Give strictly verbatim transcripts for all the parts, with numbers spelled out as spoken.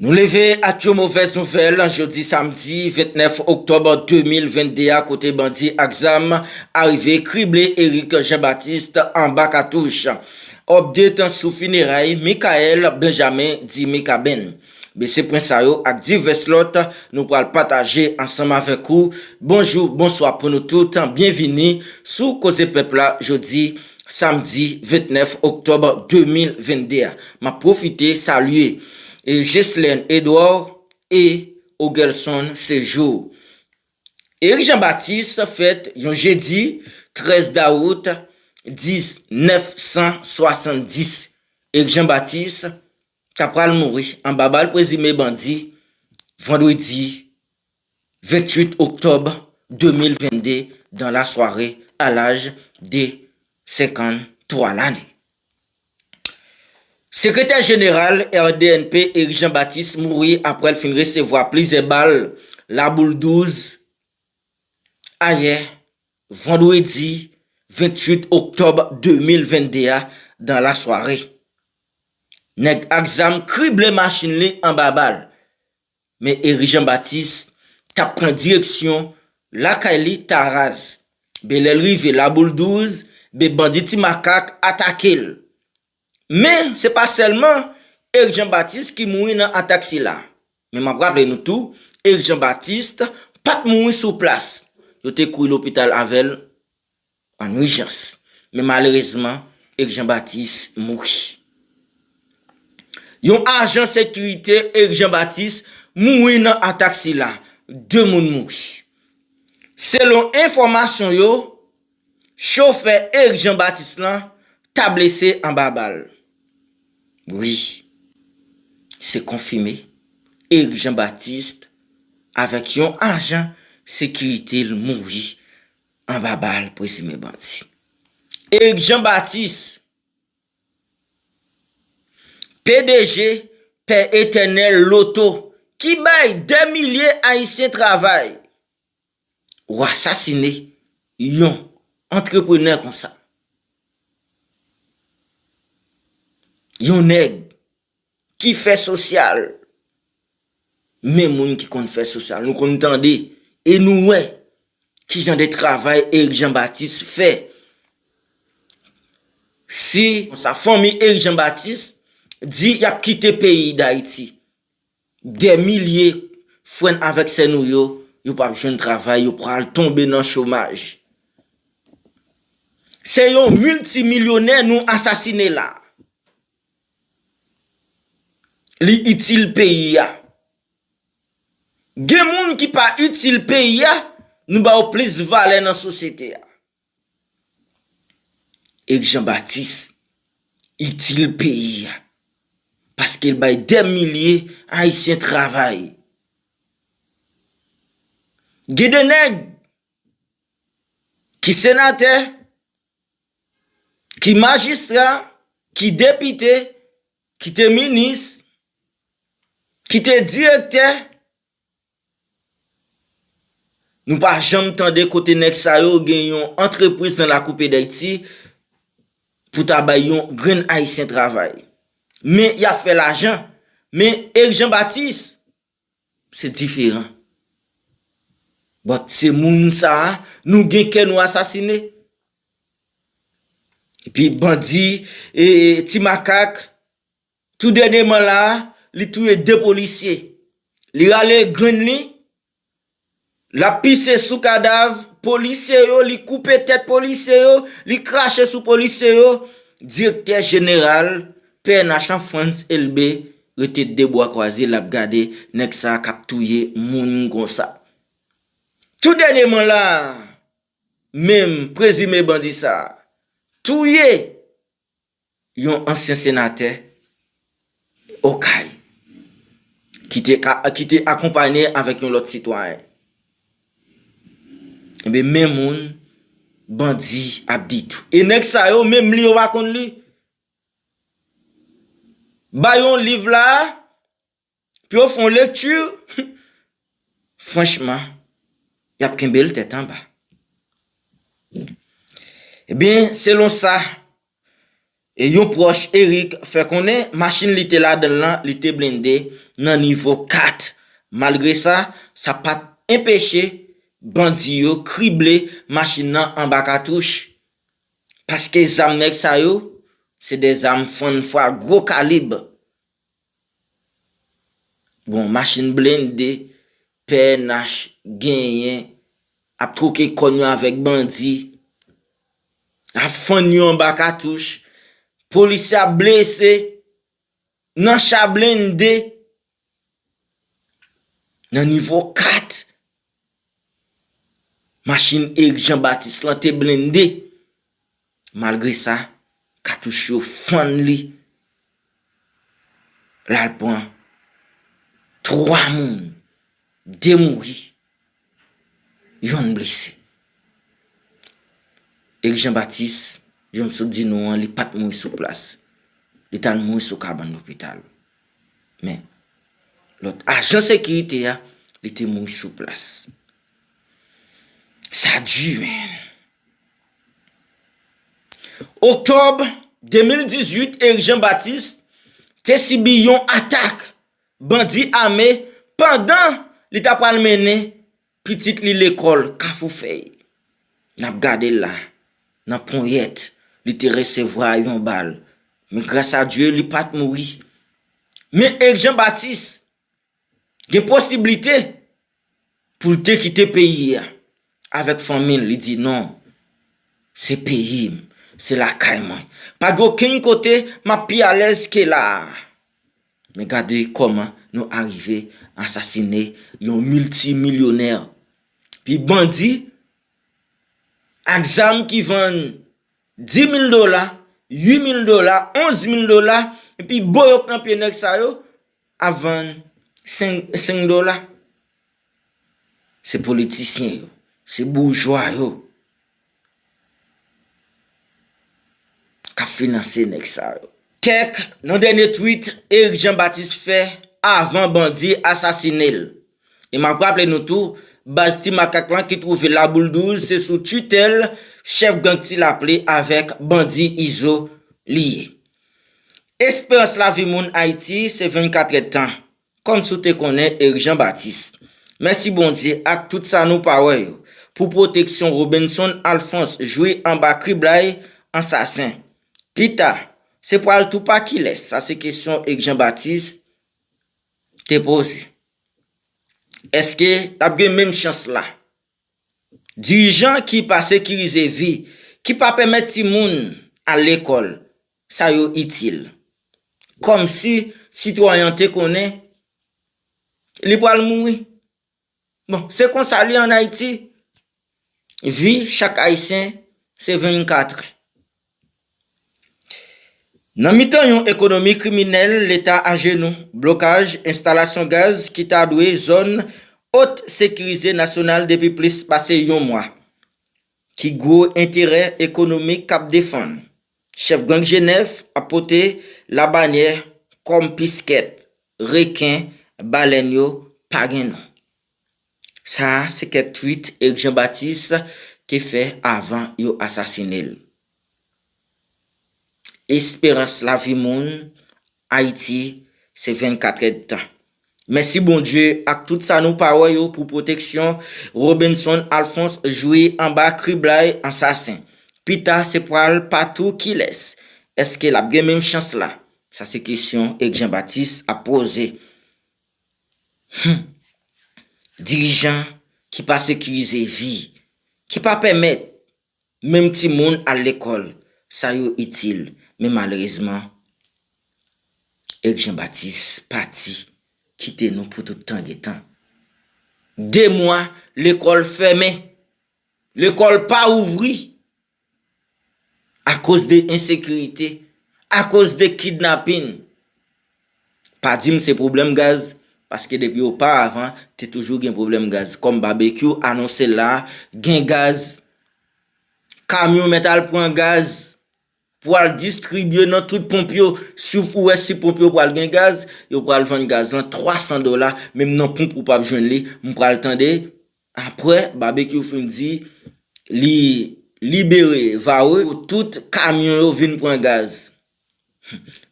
Nou leve ak yon movèz nouvèl jodi samdi vennèf oktòb de mil vennde a, kote bandi ak zam arive krible Eric Jean Baptiste anba katouch. Update sou fineray Michael Benjamin di Mikaben. Men se pwen sa yo ak divès lòt nou pral pataje ansanm avèk ou. Bonjou, bonswa pou nou tout. Byenvini sou Koze Pèp la jodi samdi vennèf oktòb de mil vennde a. M ap pwofite salye, e, Ghislaine Edouard e Ogelson Séjour. Eric Jean Baptiste fèt yon jedi trèz dawout diznèf san swasanndis. Eric Jean Baptiste ta pral mouri anba bal prezime bandi vandredi venntuit oktòb de mil vennde dans la soirée à l'âge de cinquante-trois l'année. Sekretè jeneral R D N P Eric Jean Baptiste mouri apre l fin resevwa plizyè bal laboul douz ayè vandredi venntuit oktòb de mil vennde a dans la soirée. Nèg ak zam krible machin li anba bal. Men Eric Jean Baptiste t ap pran direksyon lakay li Taraz. Men lè l rive laboul douz, men bandi Ti Makak atake l. Men se pa sèlman Eric Jean Baptiste ki mouri nan atak sila. Men m ap raple nou tou, Eric Jean Baptiste pa t mouri sou plas. Yo te kouri lopital avè l an ijans. Men malerezman, Eric Jean Baptiste mouri. Yon ajan sekirite Eric Jean Baptiste mouri nan atak sila. De moun mouri. Selon enfòmasyon yo, chofè Eric Jean Baptiste lan ta blese anba bal. Wi, se konfime. Eric Jean Baptiste avèk yon ajan sekirite l mouri anba bal prezime bandi. Eric Jean Baptiste, P D G Pè Etènèl Loto, ki bay dè milye Ayisyen travay. Ou asasine yon antreprenè konsa. Yon nèg ki fè sosyal. Men moun ki konn fè sosyal, nou konn tande e nou wè kijan de travay Eric Jean Baptiste fè. Si sa fanmi Eric Jean Baptiste di y ap kite peyi Dayiti, dè milye frè n avèk sè nou yo, yo p ap jwenn travay, yo pral tonbe nan chomaj. Se yon miltimilyonè nou asasine la. Li itil peyi a. Gen moun ki pa itil peyi a, nou ba yo plis valè nan sosyete a. Eric Jean Baptiste itil peyi a. Paske l bay dè milye Ayisyen travay. Gen de nèg ki senatè, ki majistra, ki depite, ki te minis, ki te direktè. Nou pa janm tande kote nèg sa yo gen yon antrepriz nan lakou peyi Dayiti pou ta bay yon grenn Ayisyen travay. Men y ap fè lajan. Men Eric Jean Baptiste, se diferan. But se moun sa a, nou gen kè nou asasine. Epi bandi, e, Ti Makak, tou dènyèman la a, li touye de polisye. Li rale grenn li, l ap pise sou kadav polisye yo, li koupe tèt polisye yo, li krache sou polisye yo. Direktè jeneral P N H an, Frantz Elbé, rete de bra kwaze, l ap gade nèg sa a k ap touye moun konsa. Tou dènyèman la a, menm prezime bandi sa a touye yon ansyen senatè Okay ki te ka, ki te akonpaye avèk yon lòt sitwayen. Ebyen, men moun bandi ap detwi. E nèg sa yo, menm li yo pa konn li. Ba yo yon liv la, pou yo fè yon lekti, franchman, y ap kenbe l tèt anba. Ebyen, selon sa, e yon pwòch Eric fè konnen, machin li te ladan l lan, li te blende, nan nivo kat. Malgre sa, sa pa t enpeche bandi yo krible machin nan anba katouch. Paske zam nèg sa yo, se de zam fann fwa gwo kalib. Bon, machin blende, P N H genyen, ap twoke kòn yo avèk bandi, ap fann yo anba katouch, polisye ap blese nan cha blende, nan nivo kat. Machin Eric Jean Baptiste lan te blende. Malgre sa, katouch yo fann li. L al pran twa moun, de mouri, yonn blese. Eric Jean Baptiste, jan m sot di nou an, li pa t mouri sou plas. Li t al mouri sou kabann lopital. Men, lòt ajan sekirite a, li te mouri sou plas. Sa di, men. Oktòb de mil dizuit, Eric Jean Baptiste te sibi yon atak bandi ame pandan li ta pral mennen pitit li lekòl Kafou Fèy. N ap gade l la, nan ponyèt, li te resevwa yon bal. Men gras a Dye, li pa t mouri. Men Eric Jean Baptiste gen posiblite pou l te kite peyi a avèk fanmi l. Li di, "Non, se peyi m, se lakay mwen. Pa gen okenn kote m ap pi alèz ke la a." Men gade kòman nou arive asasine yon miltimilyonè. Pi bandi ak zam ki vann dis mil dola, uit mil dola, onz mil dola, epi boyok nan pye nèg sa yo ap vann senk, senk dola. Se politisyen yo, se boujwa yo k ap finanse nèg sa yo. Kèk nan dènye tweet Eric Jean Baptiste fè avan bandi asasine l. E m ap raple nou tou, baz Ti Makak lan ki twouve Laboul douz se sou titèl chèf gang Ti Laple avèk bandi Izo li ye. Esperans lavi moun Ayiti se vennkat èdtan. Kòmsi w te konnen Eric Jean Baptiste. Mèsi Bondye ak tout sa nou pa wè yo, pou pwoteksyon Robenson Alphonse jwi anba kriblay ansasen. Pita, se pral tou pa kilès? Sa se kesyon Eric Jean Baptiste te poze. Èske l ap gen menm chans la? Dirijan ki pa sekirize vi, ki pa pèmèt timoun al lekòl, sa yo itil. Kòmsi sitwayen an te konnen li pral mouri. Bon, se konsa li ann Ayiti. Vi chak Ayisyen se vennkat. Nan mitan yon ekonomi kriminèl, Leta ajenou, blokaj enstalasyon gaz ki ta dwe zòn ot sekirize nasyonal depi plis pase yon mwa, ki gwo enterè ekonomik k ap defann. Chèf gang G nèf ap pote labanyè kòm piskèt, reken, balèn yo pa gen non. Sa a se kèk tweet Eric Jean Baptiste te fè avan yo asasine l. Esperans lavi moun Ayiti se vennkat èdtan. Mèsi Bondye ak tout sa nou pa wè yo pou pwoteksyon Robenson Alphonse jwi anba kriblay ansasen. Pita se pral pa tou kilès? Èske l ap gen menm chans la? Sa se kesyon Eric Jean Baptiste ap poze. Hmm. Dirijan ki pa sekirize vi, ki pa pèmèt menm timoun al lekòl, sa yo itil. Men malerezman, Eric Jean Baptiste pati, kite nou pou tout tan gen tan. De mwa, lekòl fèmen. Lekòl pa ouvri. Akoz de ensekirite, akoz de kidnapin. Pa di m se pwoblèm gaz, paske depi oparavan, te toujou gen pwoblèm gaz. Kòm Babekyou anonse la, gen gaz. Kamyon mèt al pran gaz pou al distribye nan tout ponp yo. Si w wè si ponp yo pral gen gaz, yo pral vann gaz lan twa san dola, menm nan ponp ou p ap jwenn li. M pral tande, apre Babekyou fin di li libere Varreux pou tout kamyon yo vin pran gaz.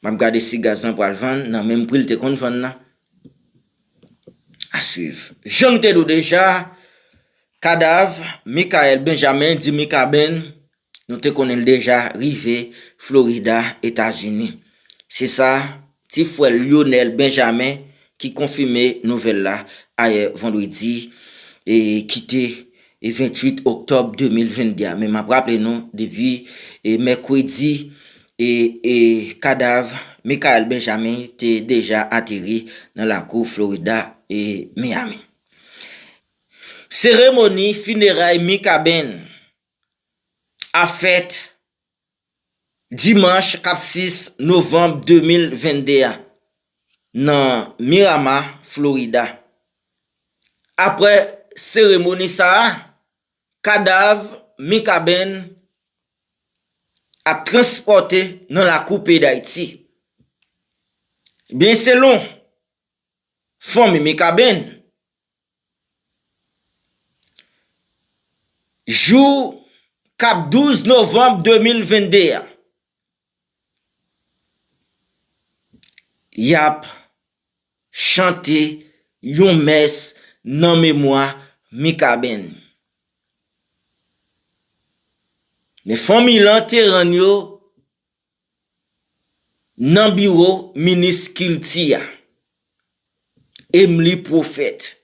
M ap gade si gaz lan pral vann nan menm pri l te konn vann nan. Swiv. Jan nou te di w deja, kadav Michael Benjamin, di Mikaben, nou te konnen l deja rive Florida, Etazini. Se sa, ti frè l Lionel Benjamin ki konfime nouvèl la ayè vandredi, e ki te e venntuit oktòb de mil vennde a. Men m ap raple nou, depi e mèkredi, e, e kadav Michael Benjamin te deja ateri nan lakou Florida e Miami. Seremoni fineray Mikaben ap fèt dimanch k ap sis novanm de mil vennde a nan Miramar, Florida. Apre seremoni sa a, kadav Mikaben ap transpòte nan lakou peyi Dayiti. Ebyen, selon fanmi Mikaben, jou k ap douz novanm de mil vennde a, y ap chante yon mès nan memwa Mikaben. Men fanmi lan te rann yo nan biwo minis kilti a, Emily Prophète.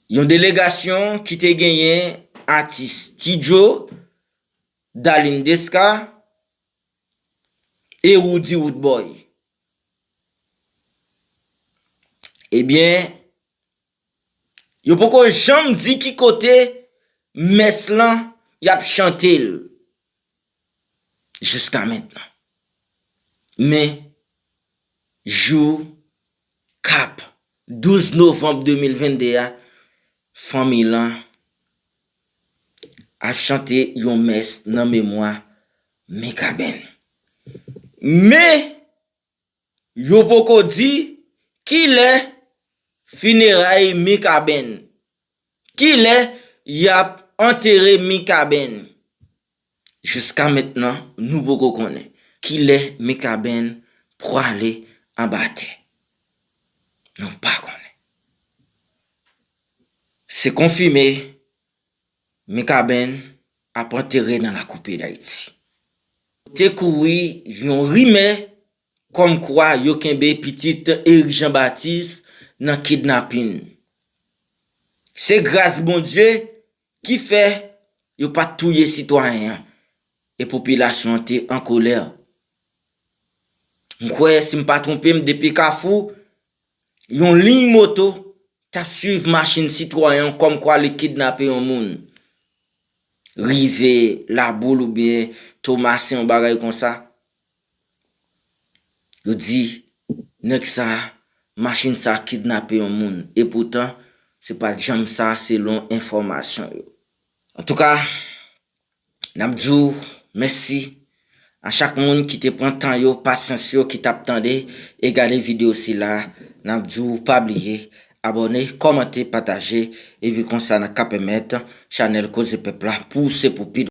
Yon delegasyon ki te genyen atis Ti Joe, Darline Desca e Roody Roodboy. Ebyen, yo poko janm di ki kote mès lan y ap chante l jiska mentnan. Men, jou k ap douz novanm de mil vennde a, fanmi lan ap chante yon mès nan memwa Mikaben. Men, yo poko di kilè fineray Mikaben, kilè y ap antere Mikaben. Jiska mentnan, nou poko konnen kilè Mikaben prale anba tè. Nou pa konnen. Se konfime, Mikaben ap antere nan lakou peyi Dayiti. Te kouri yon rimè kòmkwa yo kenbe pitit Eric Jean Baptiste nan kidnapin. Se gras Bondye ki fè yo pa t touye sitwayen an e popilasyon an te an kolè. M kwè, si m pa twonpe m, depi Kafou, yon liy moto t ap swiv machin sitwayen an kòmkwa li kidnape yon moun. Rive Laboul oubyen Tomasen, yon bagay konsa. Yo di, nèg sa, machin sa kidnape yon moun. Epoutan, se pa t janm sa, selon enfòmasyon yo. Antouka, n ap di w mèsi a chak moun ki te pran tan yo, pasyans yo, ki t ap tande e gade videyo sila. N ap di w pa bliye abòne, kòmante, pataje, epi konsa n a ka pèmèt chanèl Koze Pèp la pouse pou pi